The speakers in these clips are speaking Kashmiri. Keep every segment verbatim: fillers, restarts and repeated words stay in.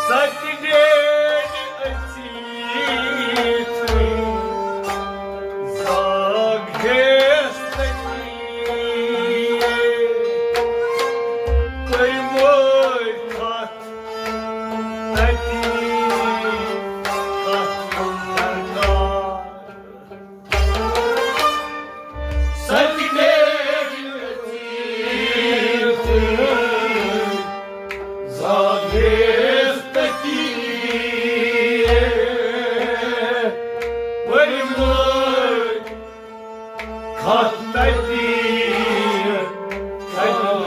سچ ڈیڈ أژیٖتھٕے زاگ ہیس تٔتی۔ تُہۍ مٲرۍ کتھ تٔتی، کتھ درکار۔ سچ ڈیڈ أژیٖتھٕے زاگ ہیس تٔتی۔ ؤرۍ وٲتۍ کتھ تٔتی، تٔتی۔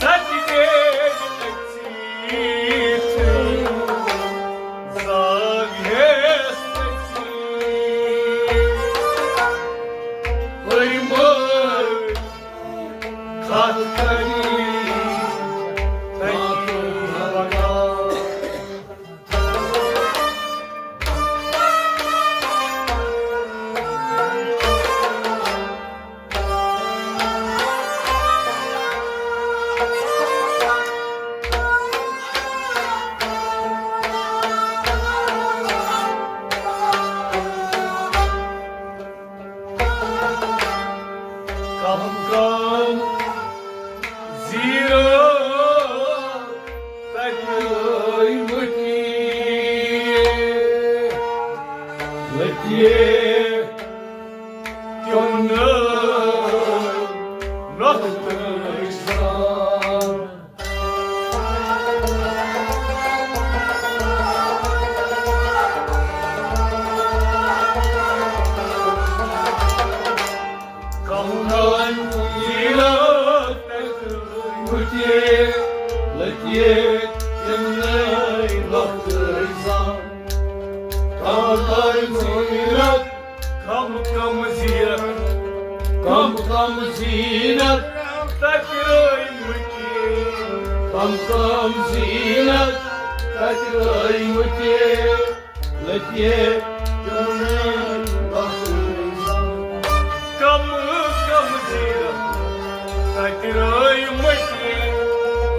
سچ ڈیڈ أژیٖتھٕے زاگ ہیس تٔتی۔ ؤرۍ وٲتۍ کتھ تٔتی، تٔتی۔ کم کم زیٖرو تتہِ ٲے مٔٹی، لٔٹہِ تِم نہٕ نۄقطہٕ سان۔ کم کم زیٖرتھ مُٹھِ لٔگِتھ تِمنٕے لۄکٹُے سان۔ کم کم زیٖرتھ، کم کم زیٖرتھ، کم کم زیٖرتھ تتہِ رٲوۍ مُٹھِ۔ کم کم زیٖرتھ تتہِ رٲوۍ مُٹھِ۔ لٔگِتھ تِمنٕے لۄکٹُے سان۔ کم کم زیٖرتھ تتہِ رٲوۍ مُٹھِ۔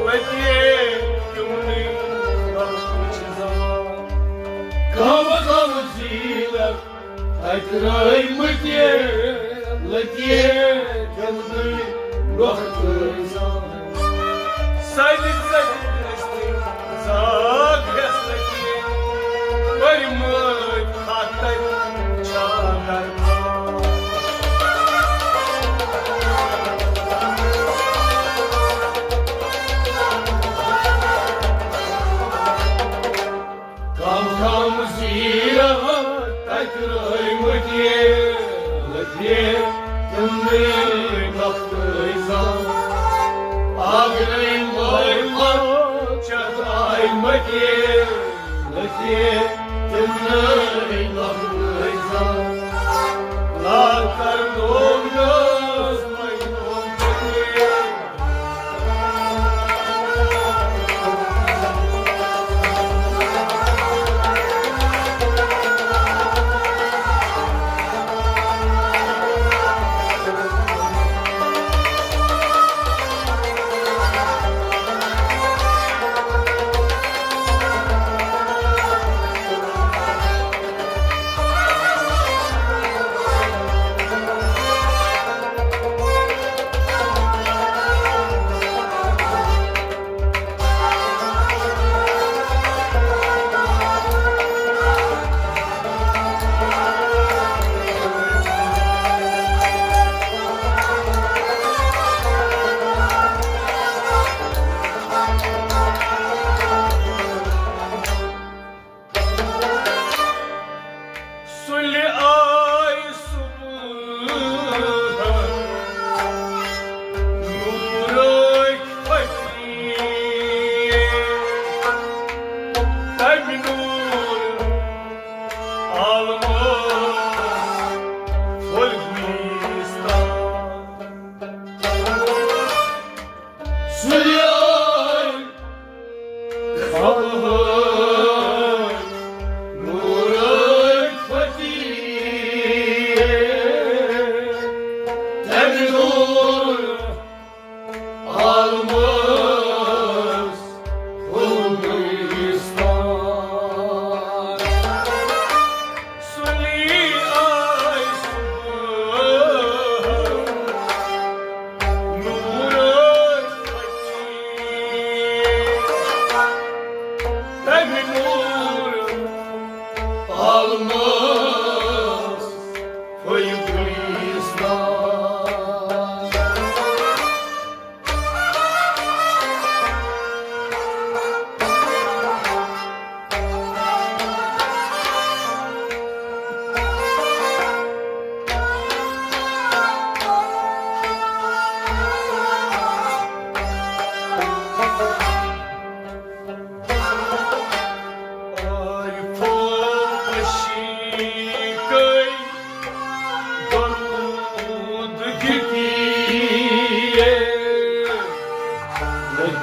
لٔگِتھ تِمنٕے لۄکٹُے سان۔ کم کم زیٖرتھ تتہِ رٲوۍ مُٹھِ۔ لٔگِتھ تِمنٕے لۄکٹُے سان۔ سجہِ سجہِ دٔستی زاگ ہیس لٔگِتھ، پٔرۍ مٲتۍ خطٕکۍ چھا دربار۔ کم کم زیٖرتھ تتہِ رٲوۍ مُٹھِ۔ لٔگِتھ تِمنٕے لۄکٹُے سان۔ آگرے مٲلۍ پتہٕ چھَس آے مٔٹِتھ۔ لٔگِتھ تِمنٕے لۄکٹُے سان۔ لاکر لوگ نہٕ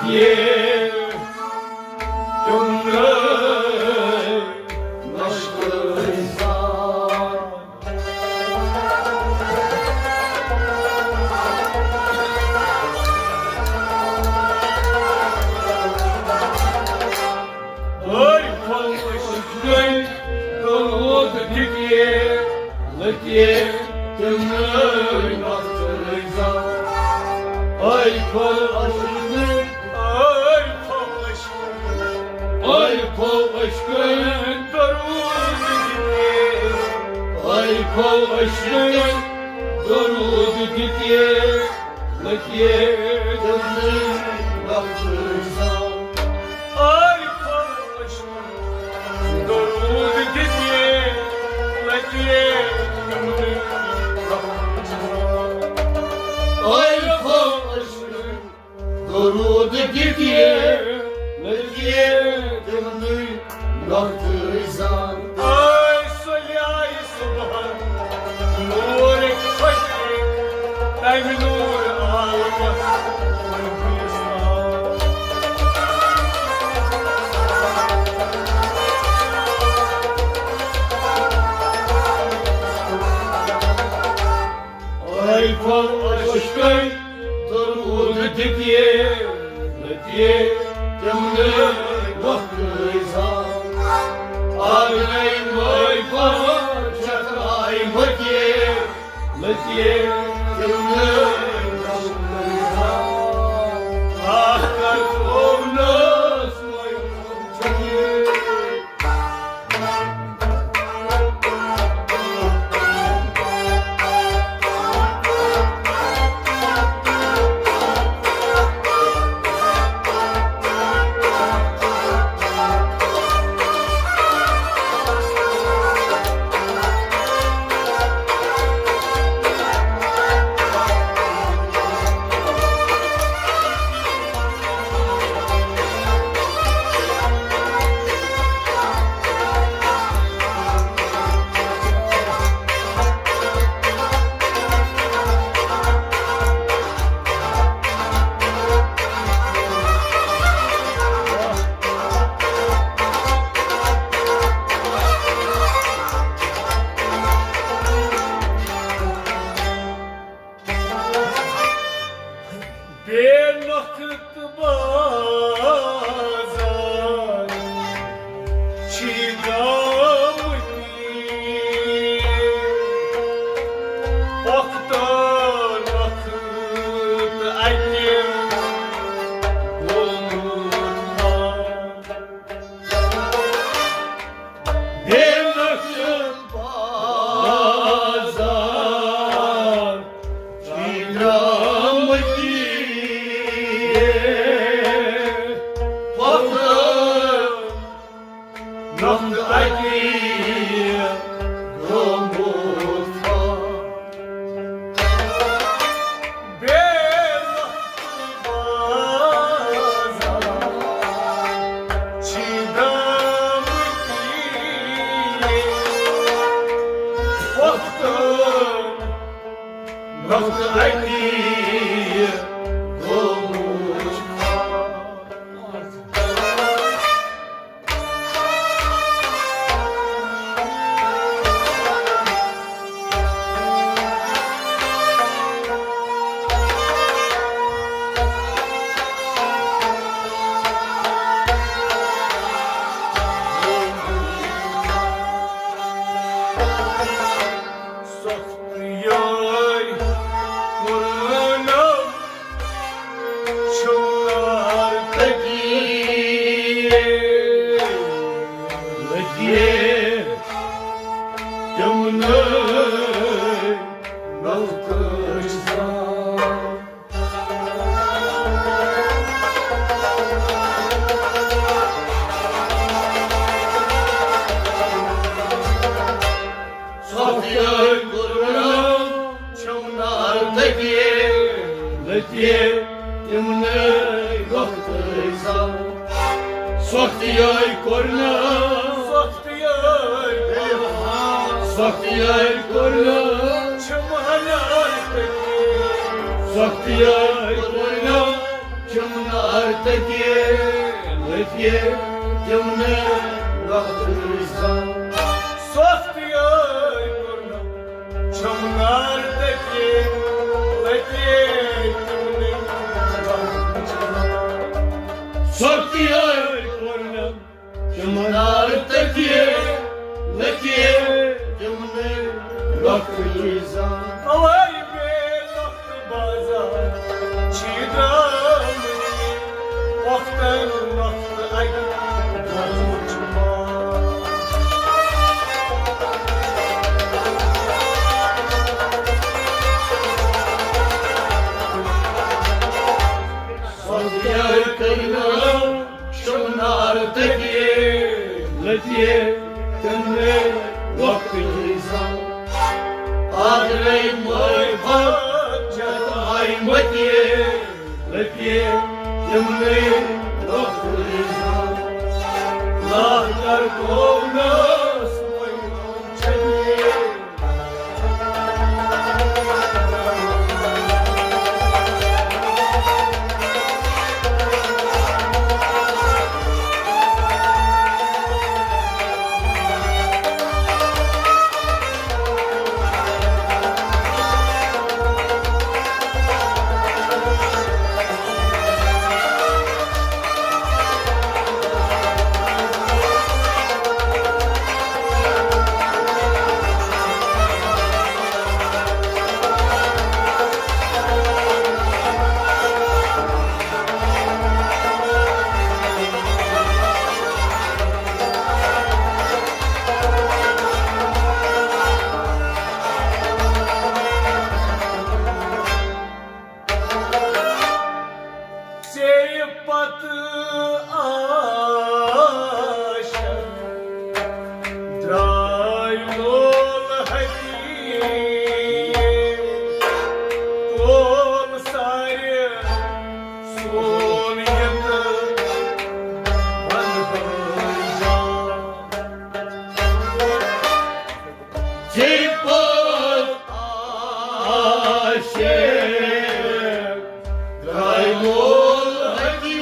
یہ تمنٕے مشکل زان۔ أرۍ پھل عشقٕے درود دِتہِ لٔتہِ تِمنٕے نۄقطہٕ زان۔ أرۍ پھل عشقٕے، أرۍ پھل عشقٕے، أرۍ پھل عشقٕے درود دِتہِ، أرۍ پھل عشقٕے درود دِتہِ لٔتہِ تِمنٕے نۄقطہٕ زان۔ أرۍ پھل عشقٕے درود دِتہِ لٔتہِ تِمنٕے نۄقطہٕ زان۔ أرۍ پھل عشقٕے درود دِتہِ لٔتہِ تِمنٕے نۄقطہٕ زان۔ آے سۄ لیایہِ صبحن نوٗر فجرِ، تمہِ نوٗر عالمس وۄنۍ گُلستان۔ أرۍ پھل عشقٕے درود دِتہِ لٔتہِ تِمنٕے نۄقطہٕ زان۔ آگرے مٲے پہاڑ چھکراے مٔتہِ لٔتہِ تِمنٕے نۄقطہٕ زان۔ آخر کوونس مٲے پہاڑ چھکراے۔ بے نۄقطہٕ بازار چھی گامٕتی، پۄختہٕ نۄقطہٕ اَتہِ گوٚمُت پار۔ بے نۄقطہٕ بازار چھی گامٕتی، پۄختہٕ نۄقطہٕ اَتہِ گوٚمُت پار۔ بے نۄقطہٕ بازار چھی گامٕتی، پۄختہٕ نۄقطہٕ اَتہِ گوٚمُت پار۔ سۄکھتہٕ یٲرۍ کوٚرنم چھُمار تٔتی لٔگے تِمنٕے نلکہٕ زان۔ سۄکھتہٕ یٲرۍ کوٚرنم چھُمار تٔتی لٔگے تِمنٕے نلکہٕ زان۔ سۄکھتہٕ یٲرۍ کوٚرنم، سۄکھتہٕ یٲرۍ، سۄکھتہٕ یٲرۍ کوٚرنم چھُمار تٔتی، سۄکھتہٕ یٲرۍ کوٚرنم چھُمار تکیے لٔتیے تِمنٕے وقتٕچ زنٛگ۔ سۄکھ تہِ یٲرۍ کوٚرنم شۄنٛگنار تکیے لٔتیے تِمنٕے وقتٕچ زنٛگ۔ سۄکھ تہِ یٲرۍ کوٚرنم شۄنٛگنار تکیے لٔتیے تِمنٕے وقتٕچ زنٛگ۔ اوے بے وقت بازار چھی درٛامٕتۍ، وقتن وقت اَکہِ دۄہٕچ مار۔ سۄکھ تہِ یٲرۍ کوٚرنم شۄنٛگنار تکیے لٔتیے تِمنٕے وقتٕچ زنٛگ۔ پادرے مٲرۍ پھۄتھ چٮ۪تھ آیہِ مٔتیے لٔتیے تِمنٕے وقتٕچ زنٛگ۔ لاہ کر قومس وۄنۍ چھٔتیے۔ ژےٚ پتہٕ آشا درٛاے لول ہتی، کول سارِ سون یہِ تہٕ ونہٕ بہٕ جان۔ ژےٚ پتہٕ آشا درٛاے لول ہتی،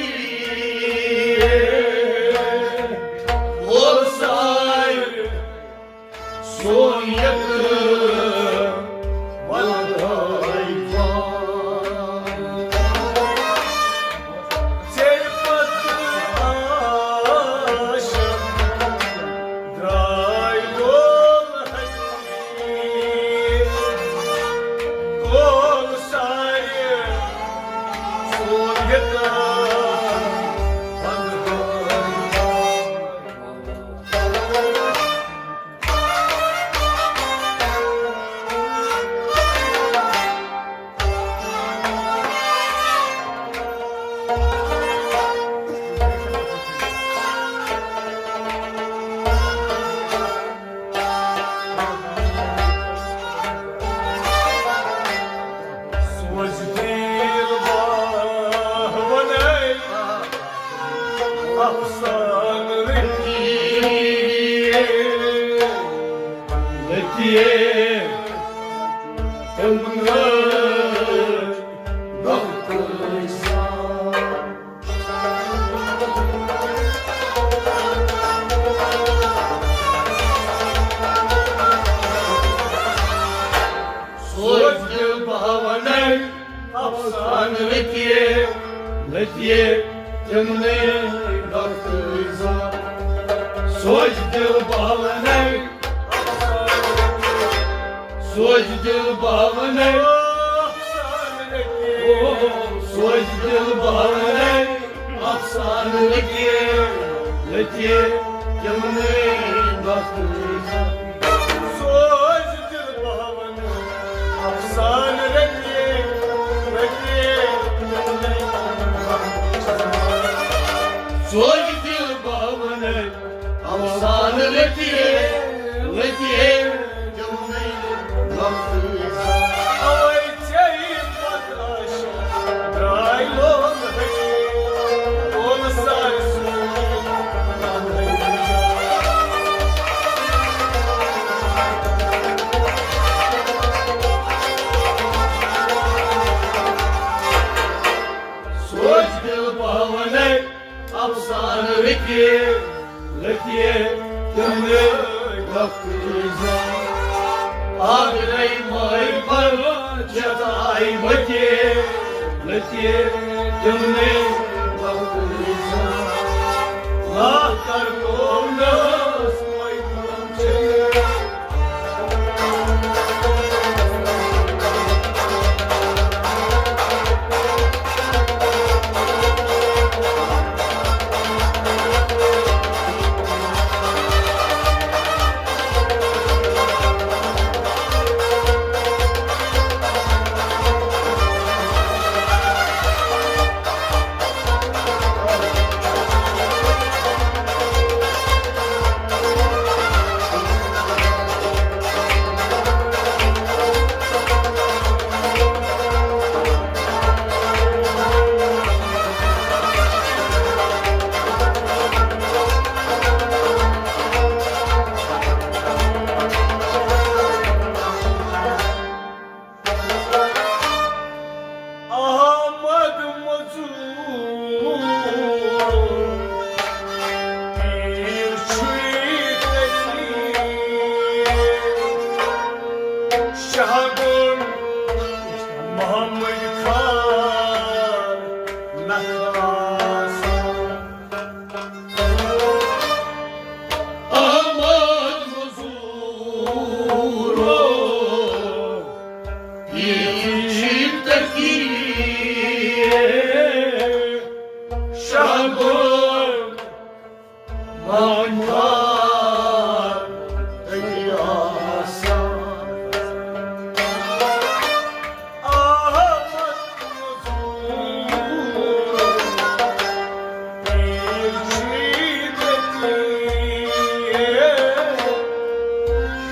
کول سارِ سون یہِ تہٕ ونہٕ بہٕ جان۔ ژےٚ پتہٕ آشا درٛاے لول ہتی، کول سارِ سون یہِ تہٕ ونہٕ بہٕ جان۔ سوز دِل باہ ونے افسانہٕ رٔٹِتھ۔ لٔتیے تِمنٕے وقتٕچ زنٛگ۔ سوز دِل باہ ونے افسانہٕ لٔتیے، لٔتیے تِمنٕے وقتٕچ زنٛگ۔ سوز دِل باہ ونے، سوز دِل باہ ونے، او، سوز دِل باہ ونے، افسانہٕ لٔتیے، لٔتیے تِمنٕے وقتٕچ زنٛگ۔ سوز دِل باہ ونے، افسانہٕ رٔٹِتھ، رٔٹِتھ۔ سوز دِل باہ ونے، افسانہٕ رٔٹِتھ، رٔٹِتھ۔ اوے ژےٚ پتہٕ آشا درٛاے لول ہتی، کول سارِ سون سان رٔتہِ لٔتہِ تِمنٕے وقتٕچ زان۔ آگرے مٲلۍ پرچت آیہِ مٔتہِ لٔتہِ تِمنٕے وقتٕچ زان۔ لاکھ کرنو نہٕ احمد مزور، پیٖر چھُے تٔتی۔ شاہ گوٚو محمد خان نخاسان۔ احمد مزور، یہِ چھِ تٔتی۔ شاہ گوٚو محمد خان تٔتی آسان۔ احمد مزور، پیٖر چھُے تٔتی۔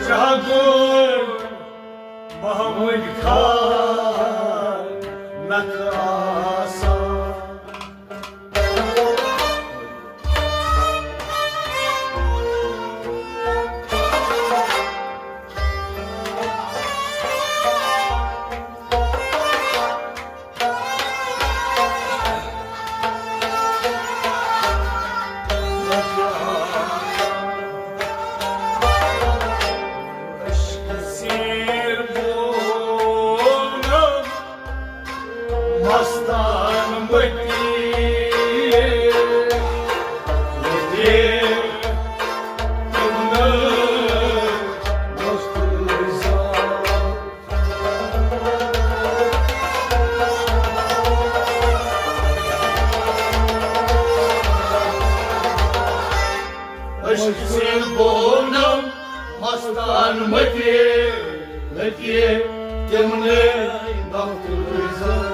شاہ گوٚو محمد خان نخاسان۔ عشق سیر بونم مستان متی، متی، تمنا مستان۔ عشق سیر بونم مستان متی، لتی تمنے وقت گزار۔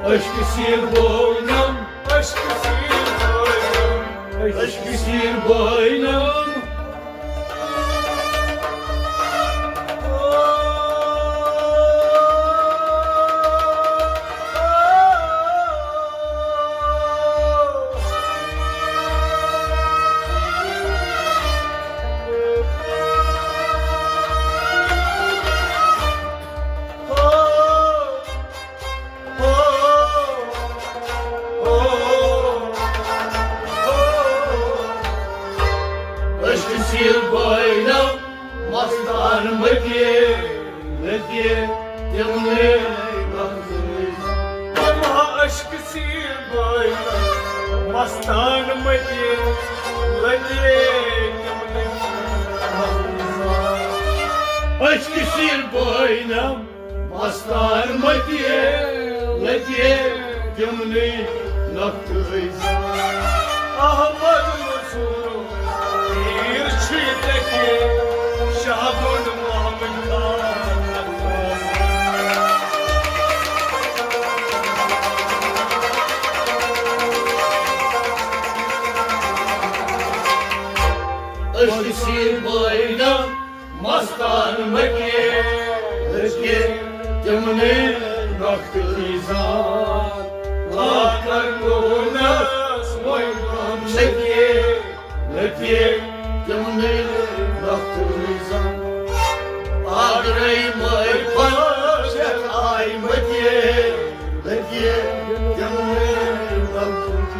عشق سیر بونم، عشق سیر بونم، عشق سیر بونم۔ عشق سیر بٲینم مستان متی، لتی تمنے وقتٕچ۔ اما عشق سیر بٲینم مستان متی، لتی تمنے وقتٕچ۔ عشق سیر بٲینم مستان متی، لتی تمنے نقطہٕ۔ احمد مزور، پیٖر چھُے تٔتی، شاہ گوٚو محمد خان۔ عشق سیر بٲینم مستان متی، لتی تمنے نقطہٕ۔ لاکھ کرنو نہٕ وۄنۍ غم چھتی، لتی تمنے نقطہٕ۔ آگرے مٲلۍ پرچت آیہِ متی، لتی تمنے وقتٕچ۔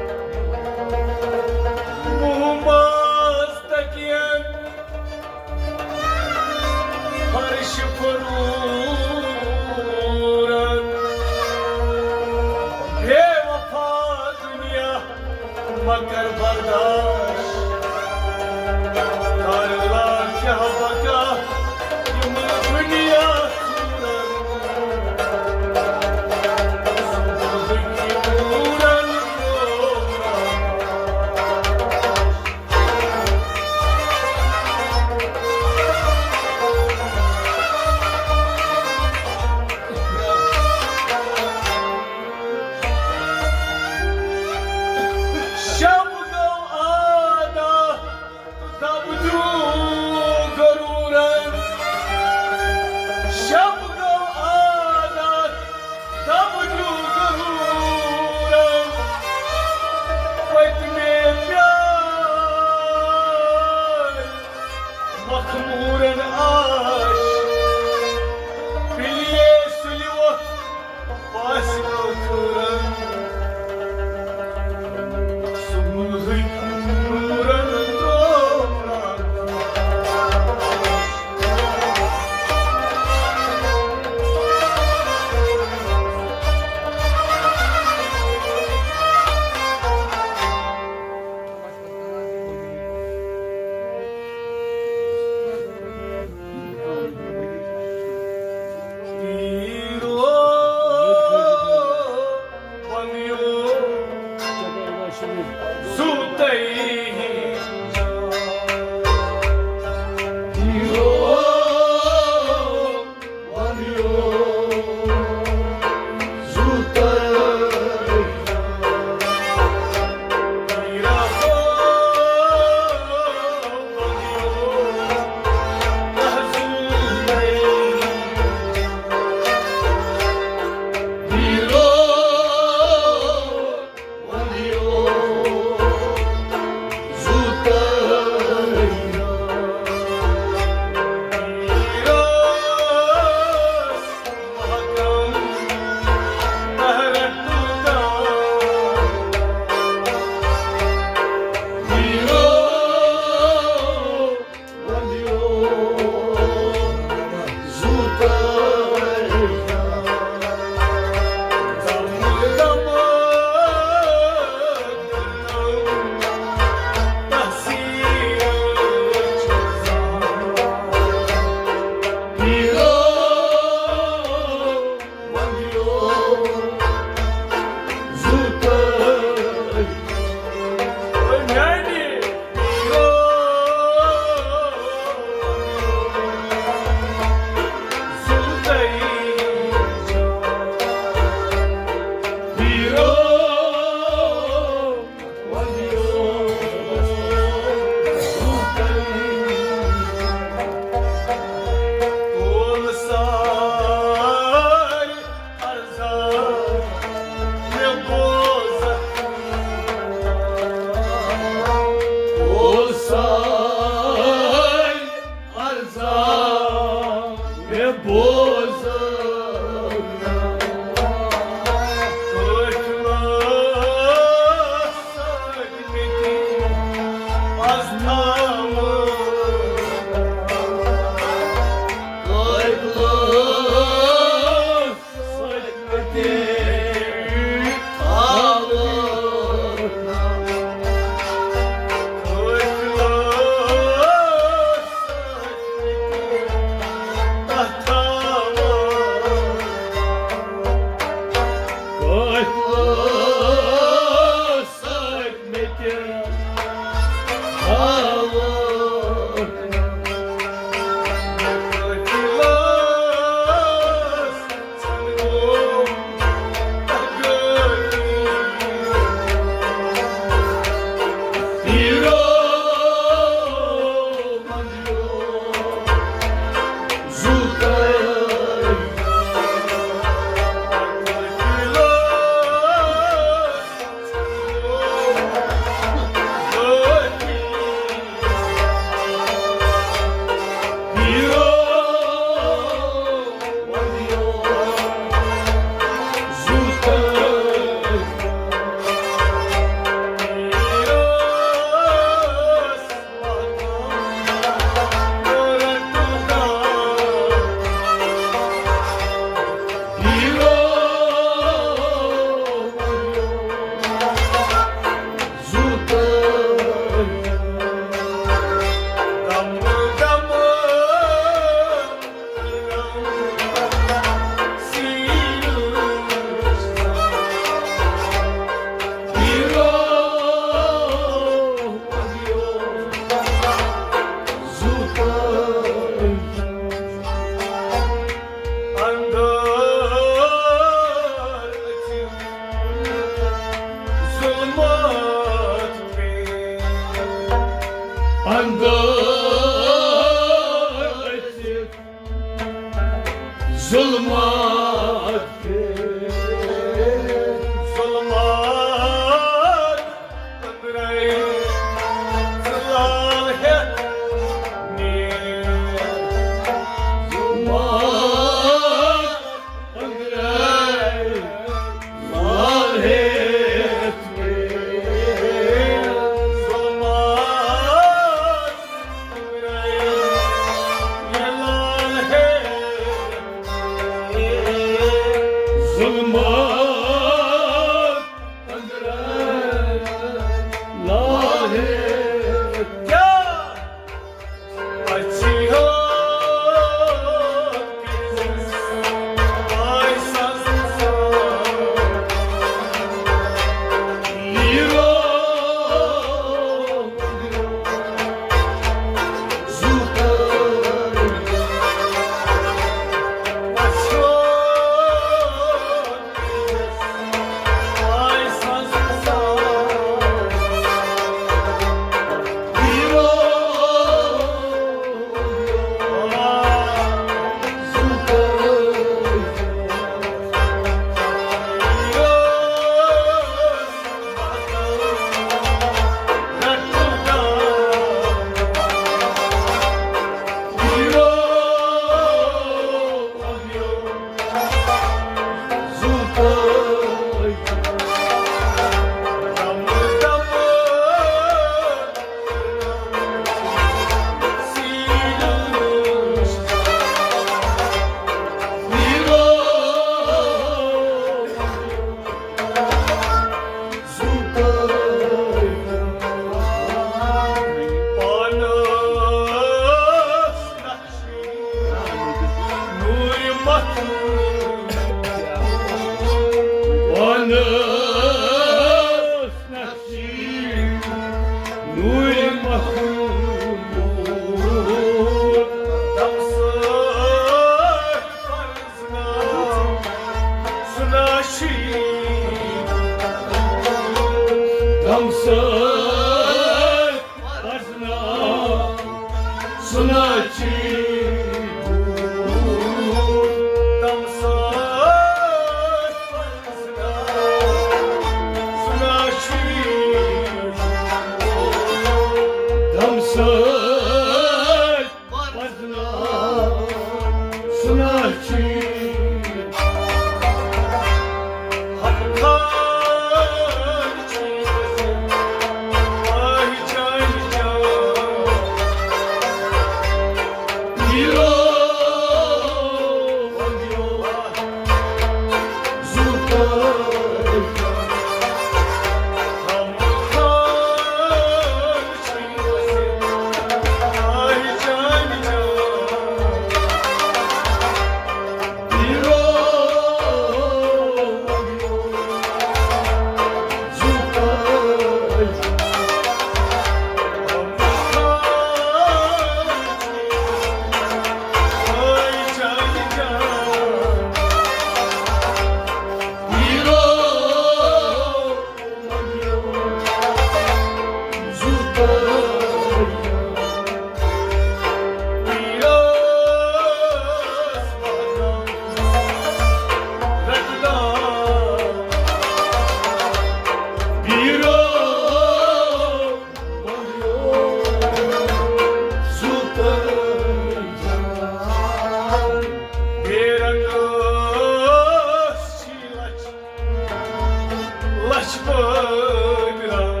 لچھ بٲگراو۔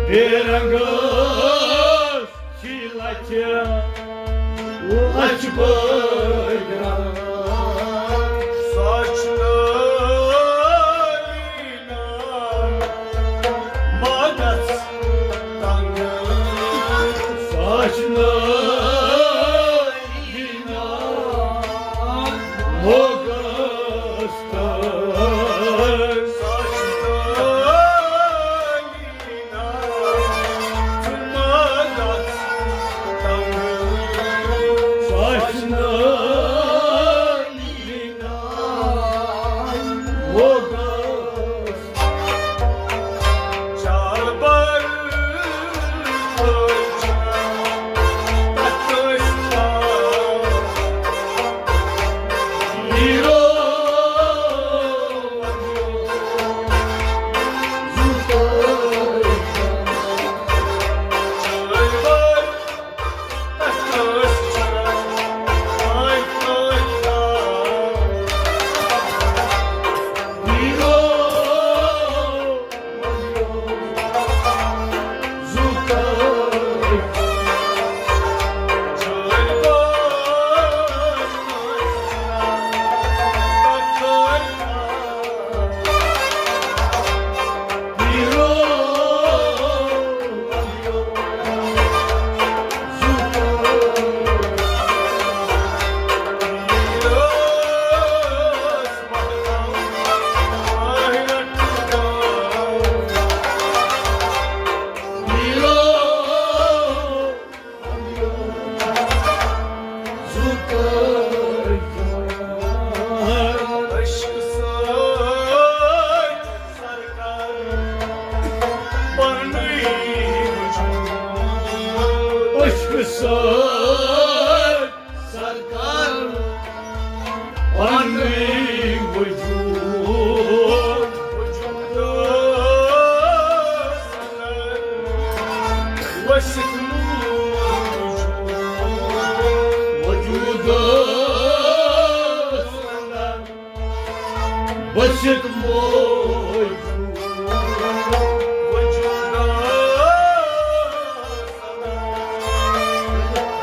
بے رنٛگس چھی لچھ، لچھ بٲگراو۔ سۄ چھِ نٲلی نار مگس تنگ۔ سۄ چھِ نٲلی نار مگس تنگ۔ پنٕنۍ وجود۔ وجود۔ وجود۔ بٔسِتھ موج وجودا۔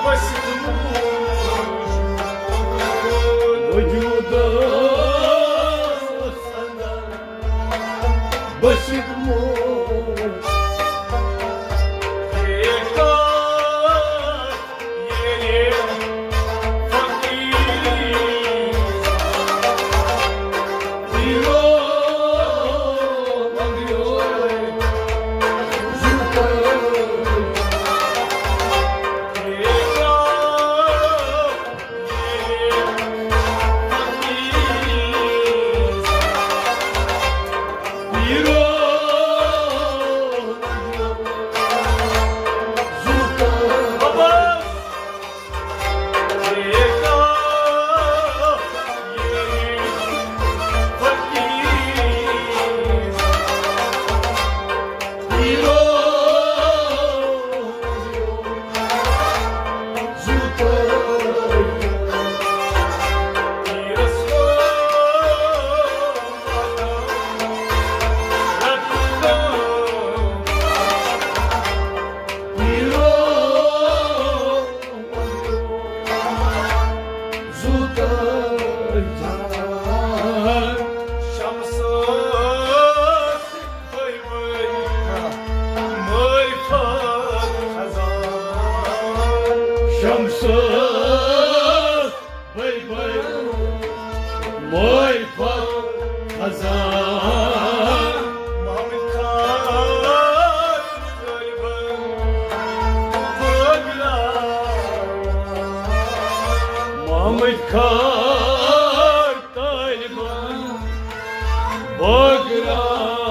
بٔسِتھ موج وجودا۔ بٔسِتھ موج۔ شمس بٔے بٔے معرفت خزان۔ محمد خان غٲلبن بٲگراوان۔ محمد خان طالبن بٲگراوان۔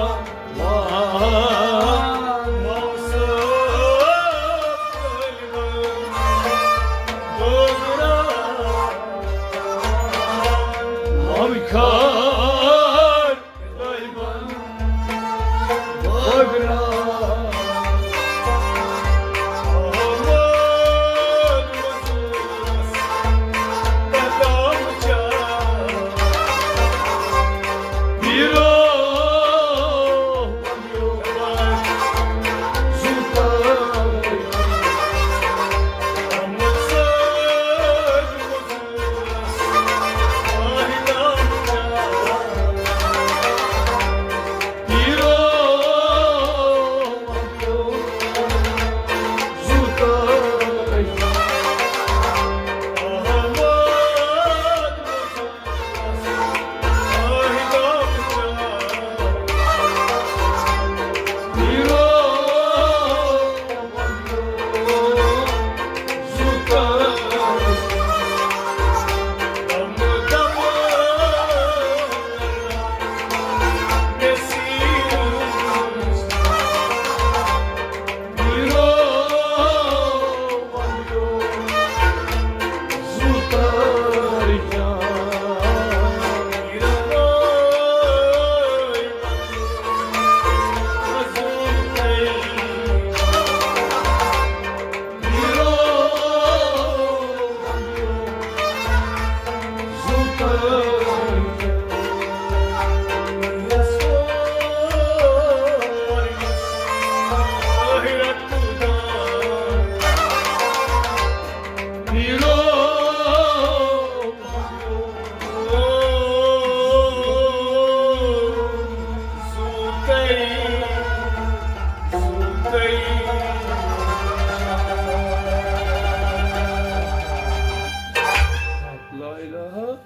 لا إله